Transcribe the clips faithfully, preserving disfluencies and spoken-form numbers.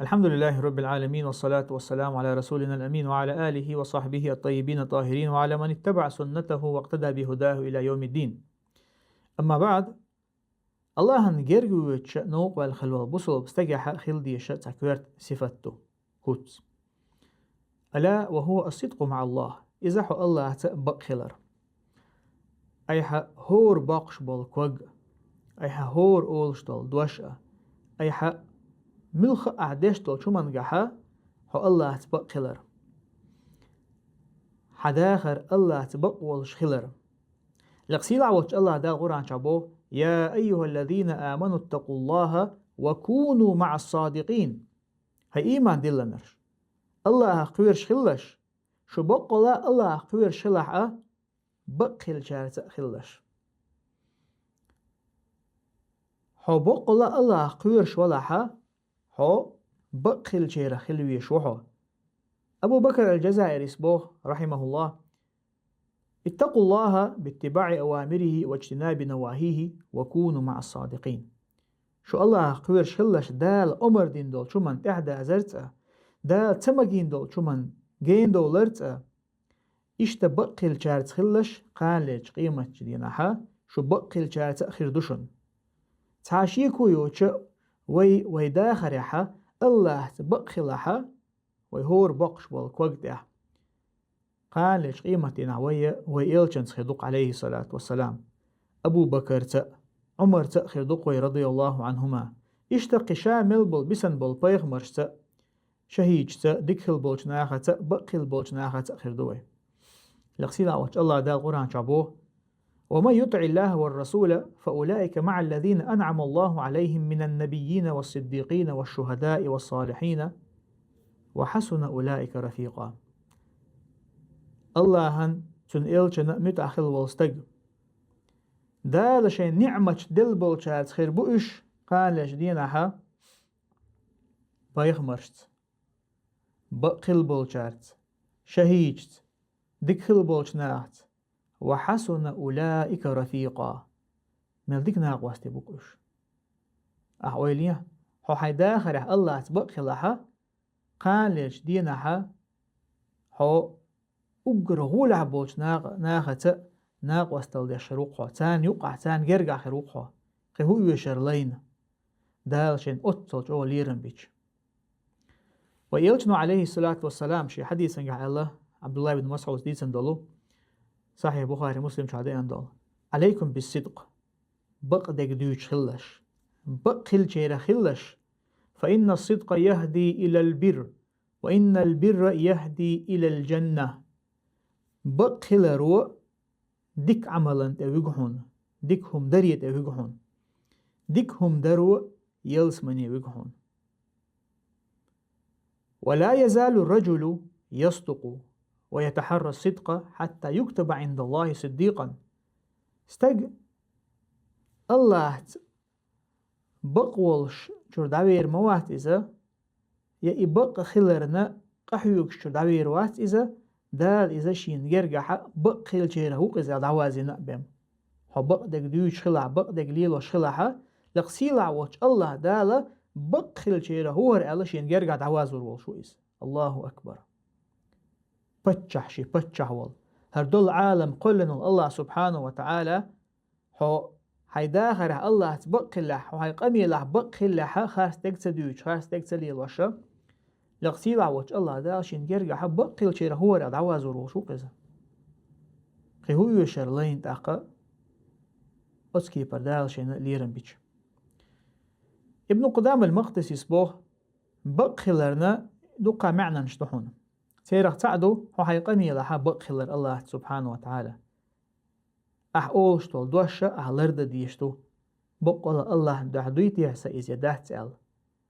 الحمد لله رب العالمين، والصلاة والسلام على رسولنا الأمين وعلى آله وصحبه الطيبين الطاهرين وعلى من اتبع سنته واقتدى بهداه إلى يوم الدين. أما بعد. Аллахьан герга воьдуш новкъа ваьлла хилла волу бусалба стагехь хила дезаш цхьа коьрта сифат ду, хӀуц. ألا وهو الصدق مع الله. Иза хьо Аллахьца бакъ хилар. Айхьа хӀора боккхуш болу ког а, айхьа хӀора олуш долу дош а, айхьа муьлхха а ахь деш долчу хӀумангахьа хьо Аллахьца бакъ хилар. Хьан дахар Аллахьца бакъ волуш хилар. Лекха сийлахь волчу Аллахь Дала Къуръан чохь боху: «يا أيها الذين آمنوا اتقوا الله وكونوا مع الصادقين». ХӀай ийман диллинарш! Аллахьах кхоьруш хилалаш, шу боккъала Аллахьах кхоьруш хилахь а, бакъ хиллачаьрца а хилалаш. Хьо боккъала Аллахьах кхоьруш валахьа, хьо бакъ хиллачарах хила везаш ву хьо. Абу Бакр аль-Джазаирис боху, рахьимахуллахь: «اتقوا الله باتباع أوامره واجتناب نواهيه وكونوا مع الصادقين». Шу Аллахьах кхоьруш хилалаш Дала омра дина долчу хӀуманна тӀаьхьадазарца а, Дала ца магийна долчу хӀуманна гена довларца а, иштта бакъ хиллачаьрца хилалаш, кханалерчу къематчу дийнахьа шу бакъ хиллачаьрца а хир ду шуна. Цхьа шеко йоцуш а вай, вай дахарехьа Аллахьца бакъ хилахьа, вай хӀора боккхуш болу ког тӀехь. Кханалерчу къематдийнахь вай а вай элчанца хир ду-кх, алейхиссалату вассалам, Абу Бакарца а, Ӏумарца а хир ду-кх вай, радияллаху Ӏанхума. Иштта кхин ша мел болу бисина болу пайхамаршца а, шахӀидашца а, дика хилла болчу нахаца а, бакъ хилла болчу нахаца а хир ду вай. Лекха сийлахь волчу Аллахь Дала Къуръан чохь боху: «ومن يطع الله والرسول فأولئك مع الذين أنعم الله عليهم من النبيين والصديقين والشهداء والصالحين وحسن أولئك رفيقا». Аллахьан, цуьнан элчанна а муьтӀахь хилла волу стаг, Дала шайн ниӀматаш делла болчаьрца хир бу уьш кханалерчу дийнахьа, пайхамаршца, бакъ хилла болчаьрца, шахӀидашца, дика хилла болчу нахаца, «وحسن أولئك رفيقا». Мел дика накъостий бу-кх уьш. Ахь ойла е, хьо хьайн дахарехь Аллахьца бакъ хилахьа, кханалерчу дийнахьа хьо уггар гӀолехь болчу наха-, нахаца а накъосталла деш хир ву-кх хьо, царна юкъахь, царна гергахь хир ву-кх хьо, кхин хӀун оьшура лайна, Дала шайна оццул чӀогӀа лерам бича. Вай элчано, алейхиссалату вассалам, шен хьадисангахь аьлла, Абдулла ибн Масъудс дийцина долу, Сахьихь Бухари, Муслим чохь деана долу: «عليكم بالصدق». Бакъдерг дуьйцуш хилалаш. Бакъ хиллачарах хилалаш. «فإن الصدق يهدي إلى البر، وإن البر يهدي إلى الجنة». Бакъ хиларо дика Ӏамалан тӀе вуьгу хьуна, дика хӀума даре тӀе вуьгу хьуна. Дика хӀума даро ялсамане вуьгу хьуна. «ولا يزال الرجل يصدق ويتحرى الصدق حتى يكتب عند الله صديقا». Стаг Аллахьца бакъ волуш чуьра дӀавер ма вац иза, я и бакъ хиларна къахьоьгуш чуьра дӀавер вац иза, Дала иза шена гергахьа бакъ хиллачарах ву-кх иза дӀавазйина а бен. Хьо бакъдерг дуьйцуш хилахь, бакъдерг лелош хилахьа, лекха сийлахь волчу Аллахь Дала бакъ хиллачарах ву хӀара аьлла шена гергахь дӀавазор волуш ву иза. Аллаху акбар! Паччахь шен паччахь волу, хӀара долу Ӏалам кхоьллина волу Аллахь субхьанаху ва таӀала, хьо хьайн дахарехь Аллахьца бакъ хилахь, хьо хьайн къамелахь бакъ хилахьа, харцдерг ца дуьйцуш, харцдерг ца лелоша, лекха сийлахь волчу Аллахь Дала шена гергахьа бакъ хиллачарах ву хӀара дӀавазор волуш ву-кх иза. Кхин хӀун оьшура лайна тӀаккха оцу кепара Дала шайна лерам бича. Ибн Къудам аль-Макъдисис боху: бакъ хиларна дуккха маьӀнанаш ду хьуна. Церах цхьаъ ду хьо хьайн къамелахьа бакъ хилар Аллахьца субхьанаху ва таӀала. Ахь олуш долу дош а ахь лардан дезаш ду. Баккъала Аллахьна дуьхьа дуй техьа сан иза я дац аьлла.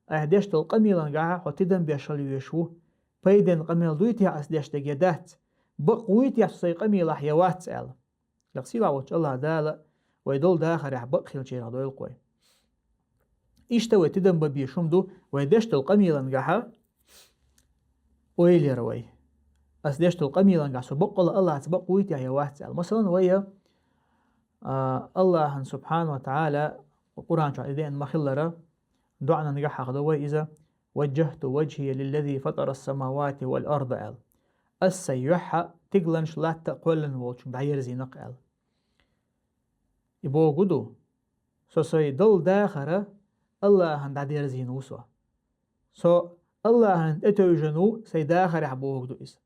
Ахь деш долу къамелангахьа хьо тидам беш хила везаш ву. Пайденна къамел дуй техьа ас деш дерг я дац. Бакъ вуй техьа со сайн къамелахь я вац аьлла. Лекха сийлахь волчу Аллахь Дала вай долу дахарехь бакъ хиллачарах дойла-кх вай. Иштта вай тидам бан безаш хӀума ду, вай деш долу къамелангахьа ойла яр вай. Ас деш долу къамелангахь со баккъала Аллахьца бакъ вуй техьа я вац аьлла. Масалан, вай, а, Аллахьан субхьанаху ва таӀала Къуръан чохь и деана ма-хиллара, доӀанангахь хьахадо вай иза: «وجهت وجهي للذي فطر السماوات والأرض», аьлла. Ас сайн юьхь а тигланаш, латта а кхоьллина волчунга дӀаерзийна-кх аьлла. И бохург ду, со сай долу дахар Аллахьана дӀадерзийна ву со. Со Аллахьана тӀетевжина ву сай дахарехь, бохург ду иза.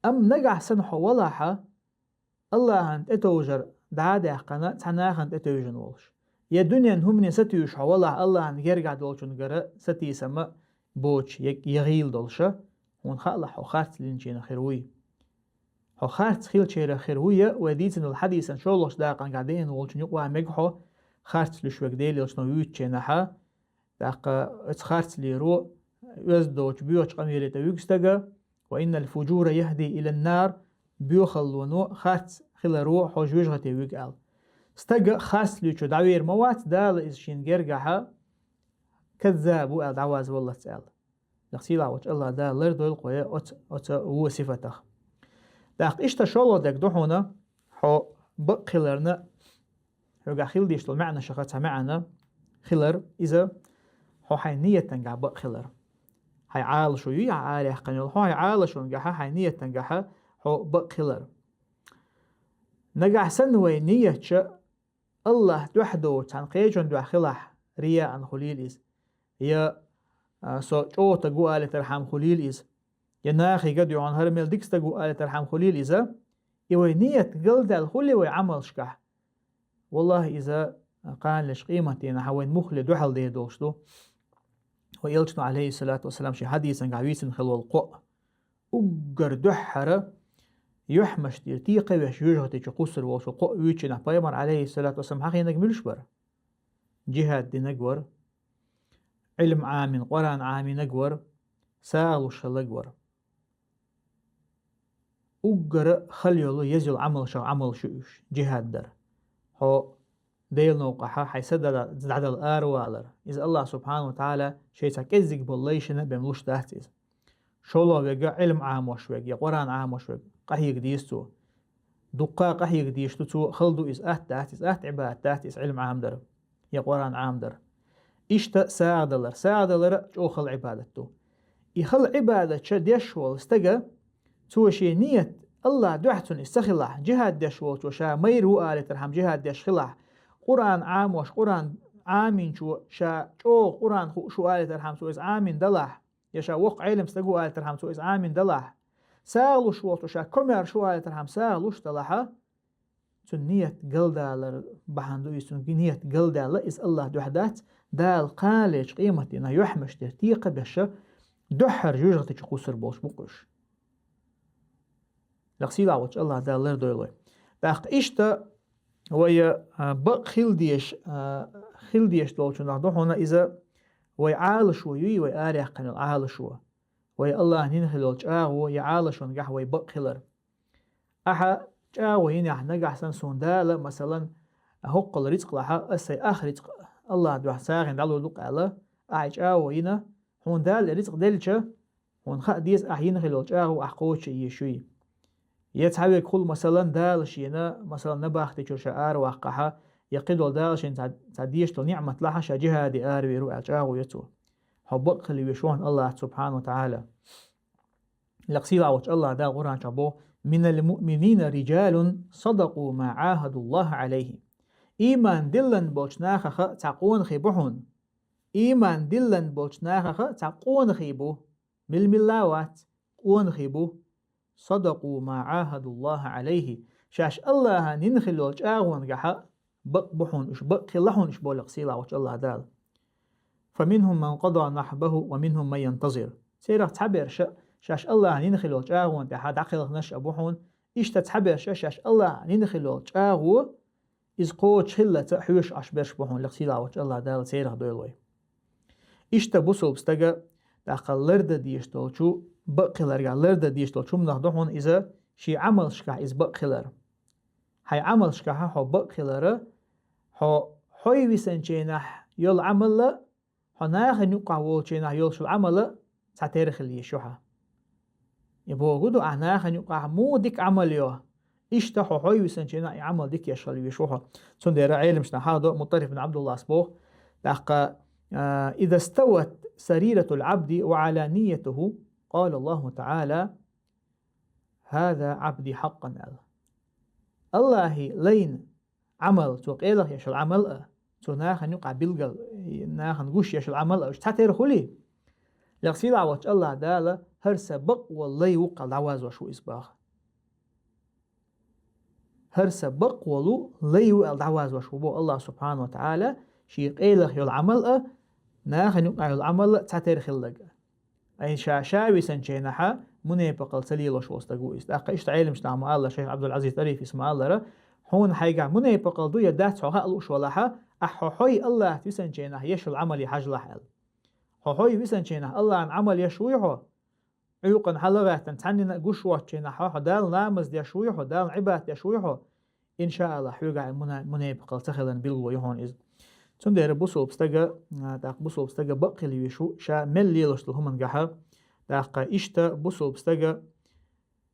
Амма нагахь санна хьо валахь, Аллахьана тӀетовжар дӀа а даьккхина, цхьа нахана тӀетевжина волуш, я дуьненан хӀумане сатуьйсуш хьо валахь, Аллахьана гергахь долчунгара сатийсам боцуш я, я гӀийла долуш, хьуна хаалахь, хьо харц линчийнах хир вуй. Хьо харц хилчийнах хир вуй, вай дийцина долу хьадисан шолгӀачу дакъангахь деана волчун юкъа мега хьо, харц луьйш верг Дела йолчунах вуьйцучу хенахь, тӀаккха оцу харцлеро оьзда доцучу боьхачу къамеле тӀе вуьгу стага, «وإن الفجور يهدي إلى النار», боьхаллоно, харц хиларо хьо жоьжахате вуьгу аьлла. Стага харц луьйчо дӀавер ма вац, Дала иза шена гергахь каззаб ву аьлла дӀавазза валлалц аьлла. Нах сийлахь волчу Аллах Дала лардойла кхо я оцу, оцу вон сифатах. ТӀаккха иштта шолгӀа дерг ду хьуна, хьо бакъ хиларна, хьоьгахь хила дезаш долу маьӀнашах цхьа маьӀна хилар, иза хьо хьайн ниятангахь бакъ хилар. Хьайн Ӏалашо юй ахь араяьккхина йолу, хьо хьайн Ӏалашонгахь, хьайн ниятангахь хьо бакъ хилар. Нагахь санна вай ниятча Аллах дуьхьа доцу цхьана кхечун дуьхьа хилахь, рияан хуьлийла иза, я, а, со чӀогӀа стаг ву алийтархьама хуьлийла иза, я нахе ган доьгӀна хӀара мел дика стаг ву алийтархьама хуьлийла иза, и вай ният галдаьлла хуьлий вай Ӏамалшкахь, валлахӀи, иза, а, кханалерчу къематдийнахь вайн муххале дуьхьал дер долуш ду. Вай элчано, Ӏалайхиссалату вассалам, шен хьадисангахь вийцина хилла волу кхоъ, уггар дуьххьара юьхьмаш тӀера текхавеш жоьжахати чу кхуссур волчу кхоъ вуьйцучу хенахь пайхамар, Ӏалайхиссалату вассалам, хьахийнарг муьлш бара? Джихад динарг вара, Ӏилма Ӏамийна, Къуръан Ӏамийнарг вара, сагӀа луш хилларг вара. Уггара хала йолу, еза йолу Ӏамалшах Ӏамалш ю уьш, джихад дар. Хьо Делан новкъахь хьайн са дӀадала аравалар. Иза Аллах субхьанаху ва тагӀала шен цхьа кӀеззиг болу лайшна бен луш дац иза. ШолгӀа верг Ӏилма Ӏамош верг я Къуръан Ӏамош верг къахьега деза цо. Дуккха къахьега дезаш ду цо, хала ду иза, атта дац иза, атта Ӏибадат дац иза Ӏилма Ӏамадар я Къуръан Ӏамадар. Иштта сагӀа далар. СагӀа далар а чӀогӀа хала Ӏибадат ду. И хала Ӏибадат ша деш волу стага, цо шен ният Аллах дуьхьа цунна иза ца хилахь, джихад деш волчо ша майра ву алийтархьама джихад деш хилахь, Къуръан Ӏамош, Къуръан Ӏамийнчо ша чӀогӀа Къуръан хууш ву алийтархьама цо иза Ӏамийна далахь, я ша воккха Ӏелам стаг ву алийтархьама цо иза Ӏамийна далахь, сагӀа луш волчо ша комаьрша ву алийтархьама сагӀа луш далахь, цуьнан ният галдалар бахьана ду иза, цуьнан ният галдаьлла, иза Аллах дуьхьа дац, Дала кханалерчу къематдийнахь юьхьмаш тӀера текхабеш, дуьххьара жоьжахати чу кхуссур болуш бу-кх уьш. Нах сийлахь волчу Аллах Дала лардойла вай. ТӀаккха иштта вай, а, бакъ хила дезаш, а, хила дезаш долчунах ду хьуна иза, вай Ӏалашо юй, вай араяьккхина йолу Ӏалашо, вай Аллахьан йина хила йолу чӀагӀо я Ӏалашонгахь вай бакъ хилар. Ахьа чӀагӀо йинехь, нагахь санна суна Дала, масалан, хӀоккхул рицкъ лахь, ас сайн ах рицкъ Аллах дуьхьа сагӀина дӀалур ду-кх аьлла, ахьа чӀагӀо йина, хьуна Дала и рицкъ делча, хьуна хаа деза ахьа йина хила йолу чӀагӀо ахь кхочуш а езаш юй. Я цхьаверг хуьлу, масалан, Дала шена, масалан, набахти чуьра ша араваккхахь, я кхидолу Дала шена цхьа, цхьа дезаш долу ниӀмат лахь, ша джихаде аравер ву аьлла чӀагӀо йо цо. Хьо бакъ хила везаш ву хьуна Аллах субхьанаху ва тагӀала. Нах сийлахь волчу Аллах Дала Къуръан чохь боху: «من المؤمنين رجال صدقوا ما عاهدوا الله عليه». Ийман диллина болчу нахах цхьа къонахий бу хьуна. Ийман диллина болчу нахах цхьа къонахий бу. Мила-милла а вац, къонахий бу. «صدقوا ما عاهدوا الله عليه». Шаьш Аллахьан йина хила йолу чӀагӀонагахь бакъ бу хьуна уьш, бакъ хилла хьуна уьш боху-кх сийлахь волчу Аллах Дала. «فمنهم من قضى نحبه ومنهم من ينتظر». Церах цхьаберш шаьш Аллахьан йина хила йолу чӀагӀонна тӀехь дӀакхелхинарш а бу хьуна, иштта цхьаберш шаьш Аллахьан йина хила йолу чӀагӀо, иза кхочуш хиллалц хьоьжуш Ӏаш берш бу хьуна, нах сийлахь волчу Аллах Дала церах дойла вай. Иштта бусулба стага тӀаккха лардан дезаш долчу бакъ хиларгахь, лардан дезаш долчу хӀуманах ду хьуна иза, шен Ӏамалшкахь иза бакъ хилар. Хьайн Ӏамалшкахь хьо бакъ хилар, хьо хьо висинчу хенахь йолу Ӏамал а, хьо нахана юккъахь волчу хенахь йолуш йолу Ӏамал а цхьатерра хила езаш ю хьан. И бохург ду, ахь нахана юккъахь муха дика Ӏамал йо, иштта хьо хьо висинчу хенахь и Ӏамал дика еш хила везаш ву хьо. Цундела Ӏеламнаха хьахадо, Мутарриф бин Ӏабдуллас боху, тӀаккха, а, «إذا استوت سريرة العبد وعلانيته، قال الله تعالى: هذا عبدي حقا, аьлла. Аллахьи лайна Ӏамал, цо къелах еш йола Ӏамал а, цо нахана юкъахь билгал, нахана гуш еш йола Ӏамал а, уьш цхьатерра хуьлий, лекха сийлахь волчу Аллахь Дала хӀара сан бакъволу лай ву-кх аьлла дӀавазош ву иза боху. ХӀара сан бакъволу лай ву аьлла дӀавазош ву боху Аллахь субхьанаху ва таӀала, шен къелах йолу Ӏамал а, нахана юкъахь йолу Ӏамал а цхьатерра хилларг а. Ай ша, ша висанчу хенахь мунепакъалла ца лелош волу стаг ву иза. ТӀаккха иштта Ӏеламнаха ма-аллара, шайх Ӏабдул-Ӏазиз ТӀарифис ма-аллара, хьуна хьайгахь мунепакъалла ду я дац хьо хаа лууш валахь, ахь хьо хьой Аллахьца висанчу хенахь еш йолу Ӏамале хьажалахь аьлла. Хьо хьой висанчу хенахь Аллахьна Ӏамал еш вуй хьо? Ӏуьйкъана хьала а гӀаьттина, цхьаннена а гуш воцчу хенахь хьо, хьо Далла ламаз деш вуй хьо, Далла Ӏибадат деш вуй хьо? Иншааллахь, хьоьгахь муна-, мунепакъалла ца хиларна билгало ю хьуна иза. Цундела бусулба стага, а, тӀаккха бусулба стага бакъ хила везаш ву, ша мел лелош долу хӀуманна гахьа, тӀаккха иштта бусулба стага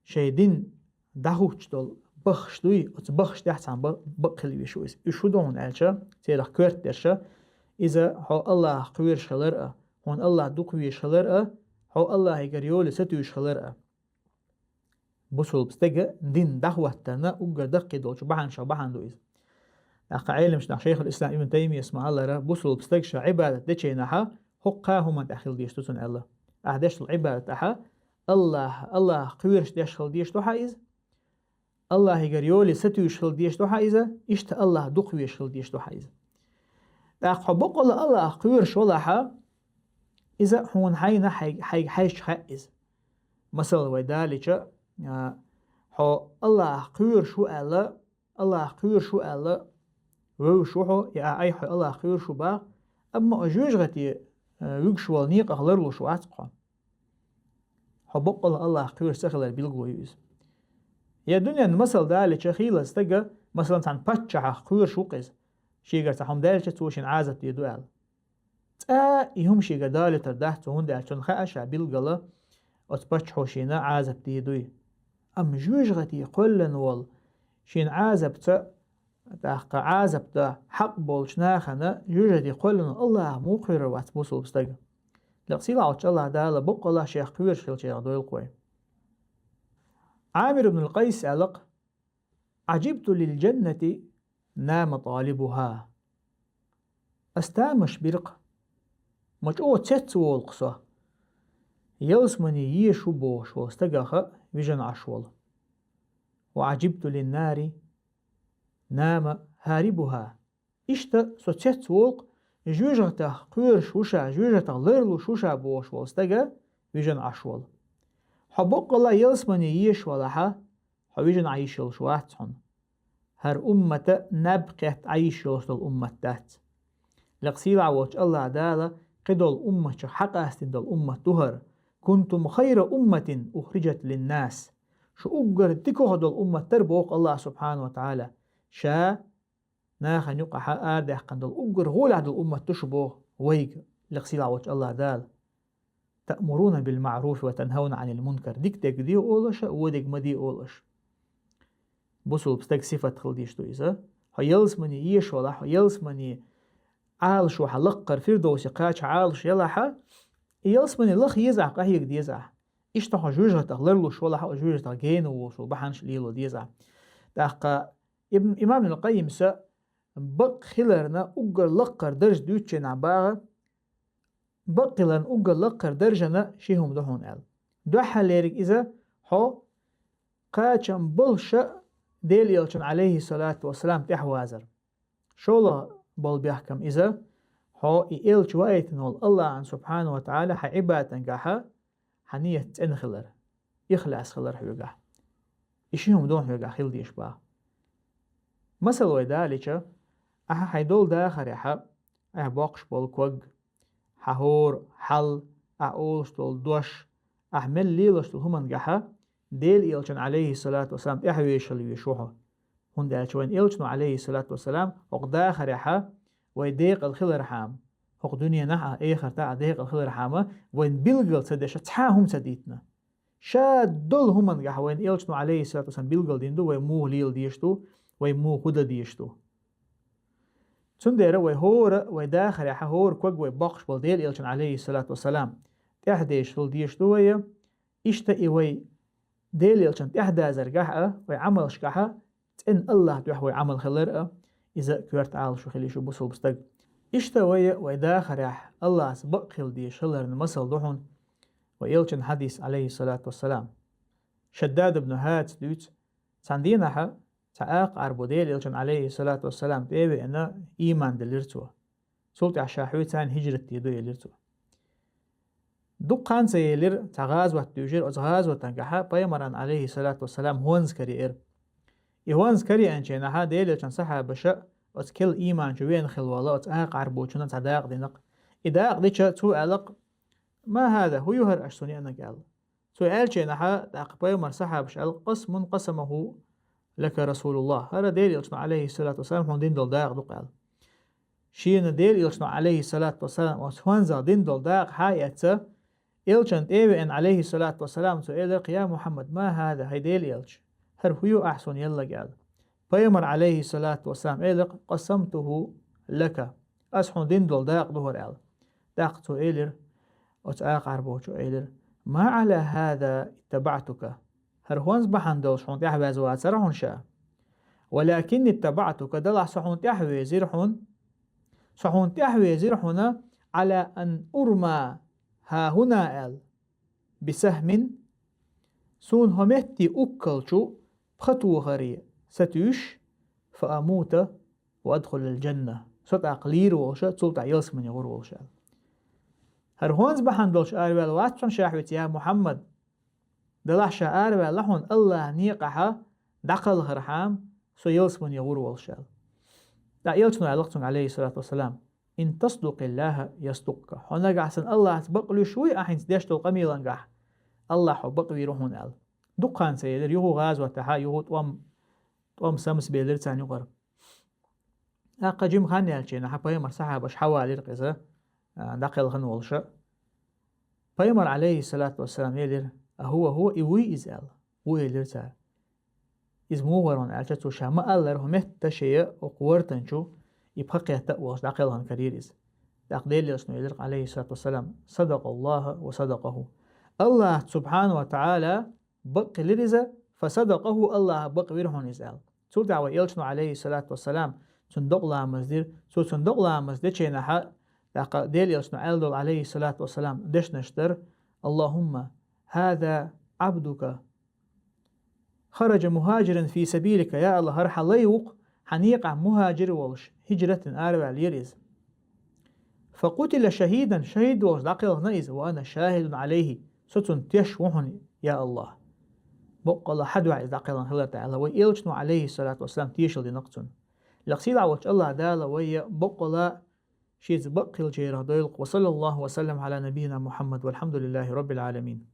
шайн дин дӀахӀуттуш долу баххаш дуй, оцу баххаш тӀехь цхьаьна ба-, бакъ хила везаш ву иза. Уьш хӀун ду хьуна аьлча, церах коьрта дерш, иза хьо Аллахьах кхоьруш хилар а, хьуна Аллахь дукха везаш хилар а, хьо Аллахьигара йоле сатуьйсуш хилар а. Бусулба стага дин дӀахӀоттарна уггар даккхий долчу бахьанашах бахьана ду иза. ТӀаккха Ӏеламнаха шайхул-ислам Ибн Таймийяс ма-аллара, бусулба стаг ша Ӏибадат дечу хенахь хӀокху кхаа хӀуманна тӀехь хила дезаш ду цунна аьлла. Ахь деш долу Ӏибадат ахь Аллахь, Аллахьах кхоьруш деш хила дезаш ду хьан иза? Аллахьигара йоле сатуьйсуш хила дезаш ду хьан иза? Иштта Аллахь дукха везаш хила дезаш ду хьан иза? ТӀаккха хьо бакъалла Аллахьах кхоьруш валахь, иза хьуна хьайна хьайга, хьайга хьаьжча хаьа иза. Масала, вай далича, а, хьо Аллахьах кхоьруш ву аьлла, Аллахьах кхоьруш ву аьлла, вевзаш ву хьо, я ахь айхьа хьо Аллахьах кхоьруш ву боху, амма хьо жоьжахате, а, вуьгуш волу некъах ларлуш вац-кх хьо. Хьо бакъалла Аллахьах кхоьруш ца хилар билгало ю иза. Я дуьненна масал далича, хийла стага, масалан, цхьана паччахьах кхоьруш ву-кх иза, шегара цхьа хӀума даьлча, цо шена Ӏазап дийр ду аьлла. Цкъа и хӀума шегара далуьйтур дац цо, хӀунда аьлча цунна хаьа ша билггала оцу паччахьо шена Ӏазап дийр дуй. Амма жоьжахате кхоьллина волу, шена Ӏазапца, тӀаккха Ӏазап дан хьакъ болчу нахана жоьжахате кхоьллина волу Аллахьах муха кхоьрур вац бусулба стага? Лекха сийлахь волчу Аллахь Дала бакъалла шех кхоьруш хилчарех дойла-кх вай. Ӏамир ибн ал-Къайс аьлла-кх: «Ӏажибту лил-жаннати нама талибуха». Ас тамаш бира-кх, ма чӀогӀа цецволу-кх со, ялсамане езаш ву бохуш волу стагах вижина Ӏаш волу. «Ва Ӏажибту лин-нари нама хӀарибуха». Иштта со цецволу-кх, жоьжахатех кхоьруш ву ша, жоьжахатех ларлуш ву ша бохуш волу стага вижина Ӏаш волу. Хьо баккъалла ялсамане езаш валахьа, хьо вижина Ӏан йиш йолуш вац хьуна. ХӀара уммата наб кхетта Ӏан йиш йолуш долу уммат дац. Лекха сийлахь волчу Аллахь Дала кхидолу умматех хьакъастина долу уммат ду хӀара. «Кунтум хайра умматин ухриджат линнас». Шу уггар дикаха долу уммат дара боху Аллахь субхьанаху ва таӀала. Ша нахана юкъахьа арадаьккхина долу уггар гӀолехь долу уммат ду шу боху вайга, лекха сийлахь волчу Аллахь Дала. «Таъмуруна бил маъруфи ва танхавна Ӏанил мункар». Дика дерг де олу аша, вон дерг ма де олу аша. Бусулба стаг сифат хила дийш ду иза. Хьо ялсамане езаш валахь, хьо ялсамане Ӏалашо хьан лаккхара Фирдовсе кхача Ӏалаш ялахьа, и ялсамане лаха езахь, къахьега дезахь. Иштта хьо жоьжахатех ларлуш валахьа, жоьжахатех гена волуш вала бахьанаш лело дезахь. ТӀаккха Ибн, имам Ибн Къаййимса бакъ хиларна уггар лаккхара дарж дуьйцучу нах баха, бакъ хиларна уггар лаккхара даржана ши хӀума ду хьуна аьлла. Дуьххьарлериг иза хьо кхачам болуша Дела элчун, алейхиссалату вассалам, тӀаьхьавазар. ШолгӀа болу бехкам иза, хьо и элча ваийтина волу Аллахьан субхьанаху ва таӀала хьан Ӏибадатан гахьа хьан ният цӀена хилар, ихлас хилар хьоьгахь. И ши хӀума ду хьоьгахь хила дезаш баха. Масала вай далича, ахьа хьайн долу дахарехьа, ахьа боккхуш болу ког, хьан хӀора хьал, ахьа олуш долу дош, ахьа мел лелаш долу хӀуман гахьа, Дела элчун, алейхиссалату вассалам, тӀаьхьавешал веш ву хьо. ХӀунда аьлча вайн элчано, алейхиссалату вассалам, хӀокху дахарехьа вай декъал хилархьама, хӀокху дуьненахь а, эхартахь а декъал хилархьама, вайн билгал ца деша цхьа а хӀума ца дитина. Ша долу хӀуман гахь вайн элчано, алейхиссалату вассалам, билгал дина ду, вай муха лела дезаш ду, вай муха хӀу дан дезаш ду. Цундела вай хӀора, вай дахарехьа хӀора ког вай боккхуш болу Делан Элчанна, Ӏалайхи ссалату вассалам, тӀаьхьадезаш хила дезаш ду вай, иштта и вай Делан Элчанна тӀаьхьадазаргахь а, вай Ӏамалшкахь а, цӀена АллахӀ дуьхьа вай Ӏамал хилар а, иза коьрта Ӏалашо хила йиш ю бусалба стаг. Иштта вай, вай дахарехь АллахӀца бакъ хила дезаш хиларна масал ду хьуна вай Элчан хьадис, Ӏалайхи ссалату вассалам. Шаддад ибн ХӀадис дуьйцу, цхьана дийнахьа цхьа акха Ӏарбо Делан Элчанна, Ӏалайхи ссалату вассалам, тӀе а веана, ийман диллира цо. Цул тӀаьхьа ша хьоьца царна хӀижрат дийр ду, элира цо. Дукха хан ца елира, цхьа гӀазот дуьйжира, оцу гӀазотангахьа пайхамарна, Ӏалайхи ссалату вассалам, хӀонз караеара. И хӀонз караеанчу хенахьа Делан Элчан сахьабаша оцу керла ийман чу веана хилла волу оцу акха Ӏарбочунна цхьа дакъа динарг. И дакъа дича цо аьлларг: «Ма хӀаза, хӀун ю хӀара аша суна еанарг?» аьлла. Цо аьллачу хенахьа, тӀаккха пайхамар сахьабаша аьлла: «Къасмун къасамахӀу лака Расулуллах». ХӀара Делан Элчано, Ӏалайхи ссалату вассалам, хьуна дина долу дакъа ду-кх аьлла. Шена Делан Элчано, Ӏалайхи ссалату вассалам, оцу хӀонзах дина долу дакъа схьа а эцна, Элчанна тӀе а веана, Ӏалайхи ссалату вассалам, цо элира-кх: «Я Мухьаммад, ма хӀаза, хӀай Делан Элча, хӀара хӀун ю ахьа суна елларг?» аьлла. Пайхамар, Ӏалайхи ссалату вассалам, элира-кх: «КъасамтухӀу лака». Аса хьуна дина долу дакъа ду хӀара аьлла. ТӀаккха цо элира оцу акха Ӏарбочо, элира: «Ма Ӏала хӀаза иттабаӀтука». ХӀара хӀонз бахьана долуш хьуна тӀаьхьаваьзна вацара хьуна ша. «Валакинни иттабаӀтука», делахь со хьуна тӀаьхьавезира хьуна. Со хьуна тӀаьхьавезира хьуна, «Ӏала ан урма хӀахӀуна», аьлла, «бисахӀмин», суна хӀокху метте уккалчу пха тохаре сатуьйсуш, «фа амута ва адхулал джанна». Со тӀаккха лийр волуша, цул тӀаьхьа ялсамане гӀур волуша аьлла. ХӀара хӀонз бахьана долуш араваьлла вац хьуна ша хьоьца, я Мухьаммад. Делахь ша араваьлла хьуна АллахӀан некъахьа дӀакхалхархьама, со ялсамане гӀур волуша аьлла. ТӀаккха Элчано аьлла-кх цуьнга, Ӏалайхи ссалату вассалам: «Ин тасдукъиллаха ясдукъка». Хьо нагахь санна АллахӀца бакъ луьйш вуй ахь хӀинца деш долу къамелангахь, АллахӀ хьо бакъ вийр ву хьуна аьлла. Дукха хан ца елира, юха гӀазот тӀехьа, юха тӀом, тӀом самсабелира царна юкъара. ТӀаккха жима хан яьлча хьа пайхамар сахьабаш хьавалийра-кх иза, а, дӀакхелхина волуша. Пайхамар, Ӏалайхи ссалату вассалам, элира: «АхӀува хӀува, и вуй иза?» аьлла. «Ву», элира цара. Иза муха вара аьлча, цо ша ма-аллара, хӀокху метта шея, хӀокху вартан чу и пха кхетта а волуш дӀакхелхина карийра иза. ТӀаккха Делан Элчано элира-кх, Ӏалайхи ссалату вассалам: «СадакъаллахӀу ва садакъахӀу». АллахӀ субхьанаху ва тагӀала бакъ хилира иза, «фа садакъахӀу», АллахӀ бакъ вира хьуна иза аьлла. Цул тӀаьхьа вай Элчано, Ӏалайхи ссалату вассалам, цунна докъа ламаз дира. Цо цунна докъа ламаз дечу хенахьа, тӀаккха Делан Элчано аьлла долу, Ӏалайхи ссалату вассалам, дешнаш дара: «АллахӀумма хӀаза Ӏабдука хараджа мухӀаджиран фи сабилика», я АллахӀ, хӀара хьан лай ву-кх, хьан некъахь мухӀаджир волуш, хӀижрат дина араваьллера иза. «Фа къутила шахӀидан», шахӀид волуш дӀакхелхина иза, «ва ана шахӀидун Ӏалайхи», со цунна теш ву хьуна, я АллахӀ. Баккъалла хьан дуьхьа иза дӀакхелхина хилар тӀехь аьлла, вай Элчано, Ӏалайхи ссалату вассалам, тешал дина-кх цунна. Лекха сийлахь волчу АллахӀ Дала вай баккъалла шеца бакъ хилчарах дойла-кх. Ва саллаллахӀу ва саллам Ӏала набийина Мухьаммад, валхьамдулиллахӀи раббил Ӏаламин.